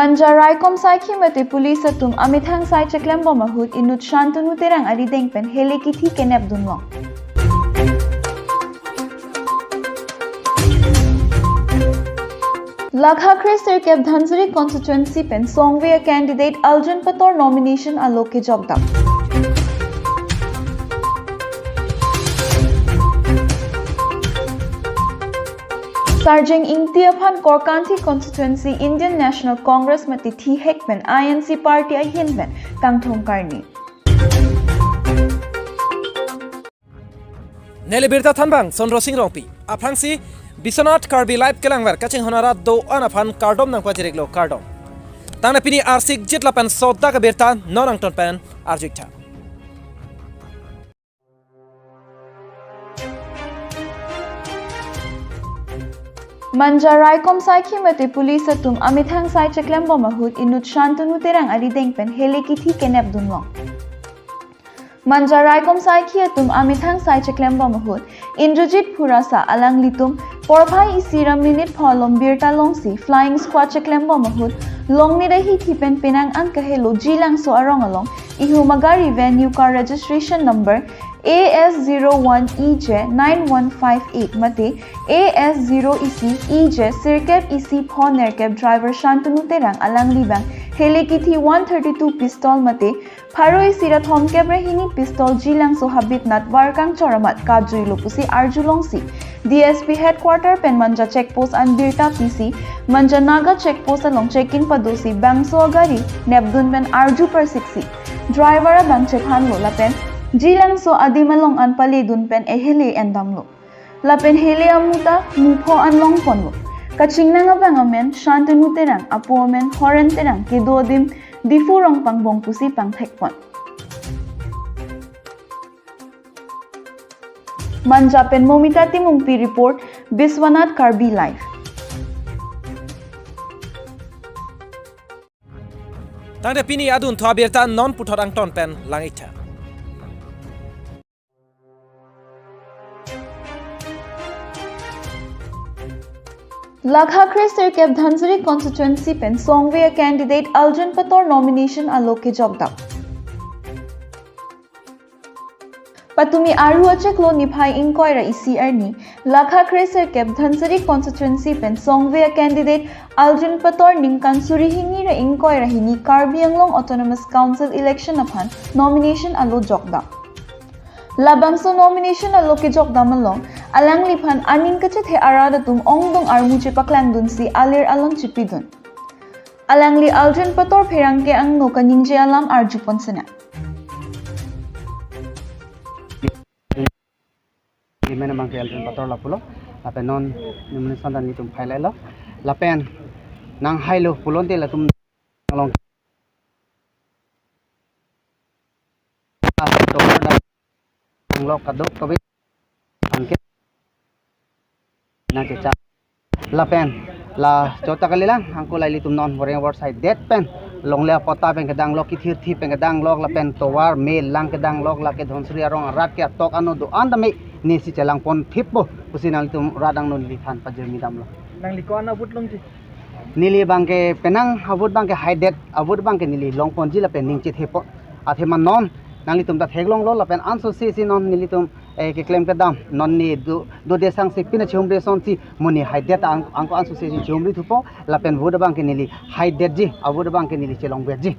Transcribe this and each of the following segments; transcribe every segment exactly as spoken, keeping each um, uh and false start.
Manja raikom saikhi mate police atum amethang sai cheklembom ahut inut Shantanu Terang arideng pen hele kithi kenep dunlong. Lakha kre sirkep Dhansiri constituency pen songve a candidate Arjun Pator nomination alo kejokdam. Sarjeng Ingti aphan Korkanthi constituency Indian National Congress mate thihek pen I N C party ahin pen kangthom karni. Neli birta thanbang Sondro Sing Rongpi. Aphrangsi Biswanath Karbi Live kelangver kachinghon arat do-an aphan kardom nangpajiriklo, kardom. Tangte pini arsik jit lapen sodak abirta non angton pen arjuitha. Manja raikom saikhi mate police atum amethang sai cheklembom ahut inut Shantanu Terang arideng pen hele kithi kenep dunlong. Manja raikom saikhi atum amethang sai cheklembom ahut Indrajit Phurasa alanglitum porphai isi ra minute pho alom birta longsi flying squad cheklembom ahut longnit ahithi pen penang an kahelo Jilangso arong along ihum agari venue car registration number A S zero one E J nine one five eight mate A S zero isi E J sirkep isi pho nerkep driver Shantanu Terang alangli abang hele kithi one thirty-two pistol mate pharo isi ra thomkep ra hini pistol Jilangso habit nat varkang choramat kajuilo pusi arjulongsi D S P headquarter pen Manja checkpost an birta pisi Manja Naga checkpost along checking padosi bangso agari nepdun pen arju persiksi driver abang chephanlo lapen Jilangso adim along an paledun pen ehele endamlo. Lapen hele amuta mupho an longponlo. Kachingnang abang amen Shantanu Terang, apo amen Horen Terang, kedo adim Diphu Rongpangbong pusi pangthekpon. Manja pen Momita Timungpi report, Biswanath Karbi Live. Tangte pini adunthu abirta non puthot angton pen langitha. Lakha kre sirkep Dhansiri constituency pen songve a candidate Arjun Pator nomination alo kejokdam. Patumi aru achiklo niphai ingkoi ra isi arni, Lakha kre sirkep Dhansiri constituency pen songve a candidate Arjun Pator ningkan suri hini ra ingkoi ra hini Karbi Anglong Autonomous Council election aphan nomination alo jokdam. Labangso nomination alo kejokdam along, alangliphan aning kachethe arat atum ongdung armu chepaklangdunsi alir alon chipidun. Alangli Arjun Pator pherangke angno kaningje alam arjupon sena. Imen amang ke Arjun Pator lapulo, lapen non nomination dan itum file lo, lapen nang hailo pulote latum along anglok kadokave angke nang kecha lapen la chota kalilang angko la ilitum non boreng bor side det pen longle apota pen kedanglok kithirthi pen kedanglok lapen tovar me lang kedanglok lake Dhansiri arong arat ke atok ano do-an tame nesi chelangpon thippo pusi nanglitum rat angno neliphan pajirmi damlo. Nangli ko-an avote longji? Neli abang ke penang avote abang ke haidet avote abang ke neli longponji lapen ning chethepo. Athema non nanglitum ta theklonglo lapen ansose si non nelitum, eh, keklem kedam non ne do, do desang si pina chihumri asonsi mo ne haidet ang, angko ansose si chihumri thupo lapen vote abang ke neli haidetji, avote abang ke neli chelongvekji.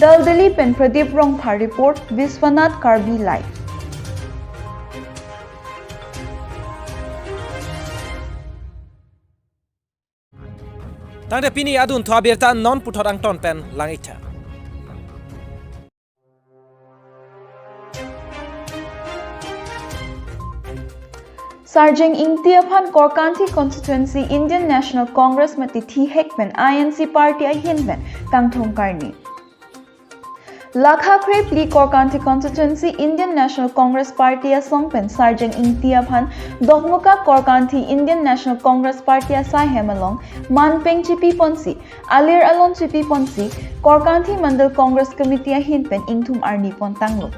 Daldali pen Pradeep Rongphar report, Biswanath Karbi Live. Tangte pini adunthu abirta non puthot angton pen langitha. Sarjeng Ingti aphan Korkanthi constituency Indian National Congress mate thihek pen I N C party ahin pen kangthom karni. Lakha kre phli Korkanthi constituency Indian National Congress party asong pen Sarjeng Ingti aphan Dokmoka Korkanthi Indian National Congress party asaihem along manpeng chipiponsi, alir alon chipiponsi, Korkanthi Mandal Congress Committee ahin pen ingthum arni pontanglo.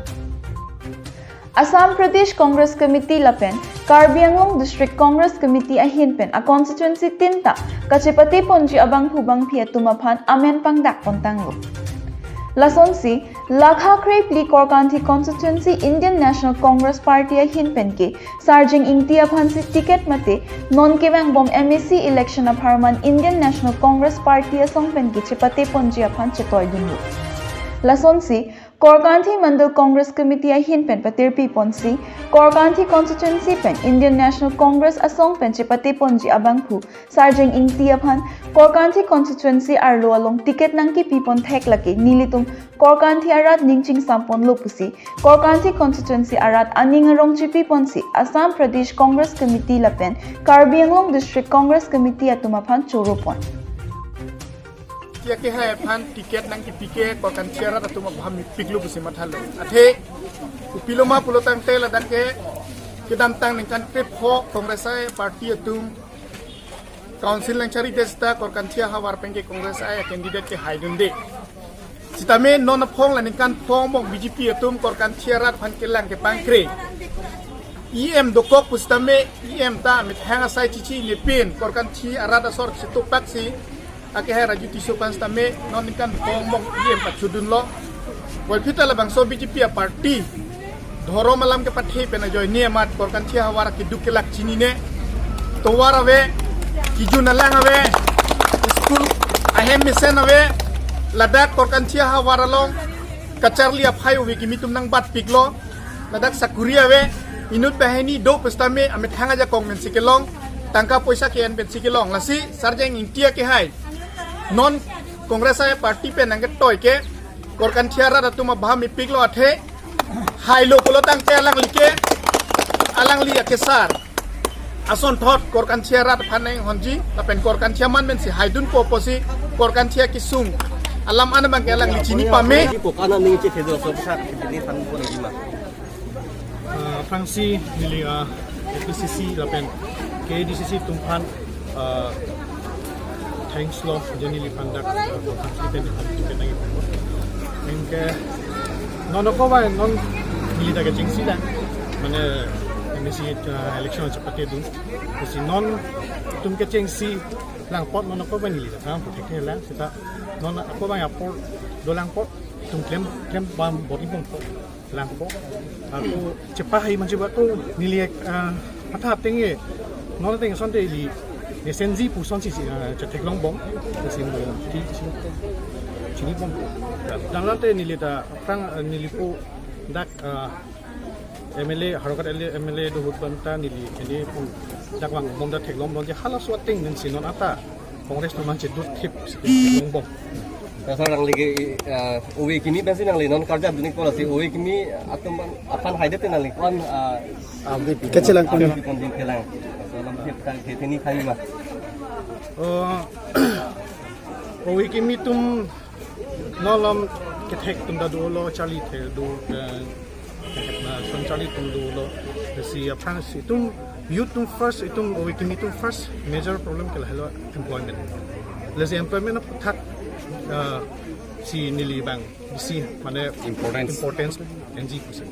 Assam Pradesh Congress Committee lapen Karbi Anglong District Congress Committee ahin pen a constituency tin ta kachepate ponji abangphu bangphi atum aphan amen pangdak pontanglo. Lasonsi, lakha kre phli Korkanthi constituency Indian National Congress Party ahin pen ke Sarjeng Ingti aphan si ticket mate non kevangbom M A C election apharman Indian National Congress Party asong pen ke chepate ponji aphan chetoi dunlo. Lasonsi, Korkanthi Mandal Congress Committee ahin pen patirpi ponsi, Korkanthi constituency pen Indian National Congress asong pen chepate ponji abangphu Sarjeng Ingti aphan Korkanthi constituency arlo along ticket nangkepi pon thek lake nelitum Korkanthi arat ning chingsam ponlo pusi, Korkanthi constituency arat aning arong chipi ponsi, Assam Pradesh Congress Committee lapen Karbi Anglong District Congress Committee atum aphan choro pon. Tiya ke hai aphan ticket nangkepi ke Korkanthi arat atum abha mepiklo pusi mathalo. Athe kopiloma pulo tangte ladak ke kedamtang ningkan krepho Congress ai party atum council nangchari det sita Korkanthi ahavar pen ke Congress ai candidate ke haidunde. Sitame non aphong la ningkan phongbom B J P atum Korkanthi arat aphan kelang kepangkre. E M dokok pusitame E M ta methang asai chichi nepin Korkanthi arat asor chitupak si ake hai Raju Tisso aphan sitame non ningkan phongbom E M pachudunlo. Golpita labangso B J P a party dhorom alam kepathe pen ajoine amat Korkanthi ahavar keduk kelak chinine. Tovar ave, kijun alang ave, school ahem mesen ave, ladak Korkanthi ahavar along kacharli aphai ove kimi atum nangbatpiklo. Ladak sakuri ave, inut banghini do pusitame amethang ajakong pensi kelong, tangka poisa ke-en pensi kelong. Lasi Sarjeng Ingti ke hai non Congress ai party pen nangketoi ke Korkanthi arat atum abha mepiklo athe hailo pulo tangte alangli ke, alangli akesar asonthot Korkanthi arat aphan nang honji lapen Korkanthi aman pensi haidunpo pusi Korkanthi akesung alam an abang ke alangli chini pame. Di pokana ning che thedo so sa ini san pon di ma. Ah, aphrangsi neli, ah, A P C C lapen K A D C C atum aphan, ah, thanks lo, je neliphan dak, ah, Korkanthi pen neliphan ticket nangkepi. Anke non ako ba non neli dak kechengsi dak, mane M A C, ah, election chepate dun. Pusi non itum kechengsi lang apot non ako ba neli dak, ah, puthek lang sita non ako ba apor dolang apot itum klem, klembom, voting bom apot lang apot. Ako chepahai manji ba ako neli, ah, matha ateng e. Non ateng asonte ili S N G pu asonsi, ah, chetheklongbom. Chini bom. Dang late neli ta aphrang, ah, neli po dak, ah, M L A, Howraghat M L A do ahut banta neli, neli po dak vangbom dak theklongbom je halaso ateng ningsi non ata Congress atum aphan cheduk thip si theklongbom. Sir, nangli ke, eh, ove kimi pensi nangli non karjap dun ik pulo si ove kimi atum aphan haidet nangli ko-an, ah, ah, kechelang ko-an, kelang. So, lam thip tang ke tini khai ma. Oh, ove kimi atum non alam kethek atum ta dolo, charli the do, eh, na son charli atum dolo. Si aphrangsi itum youth atum first, itum ove kimi atum first major problem ke lahelo employment. Lasi employment aphuthak, eh, si neli bang bisi mane importance, importance N G percent.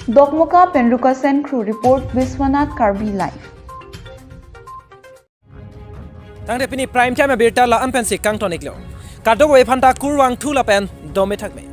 Dokmoka pen Rukasen Kro report, Biswanath Karbi Live. Tangte pini prime time abirta la-an pensi kangton iklo. Kadokave aphanta kurvangthu lapen dome thakme.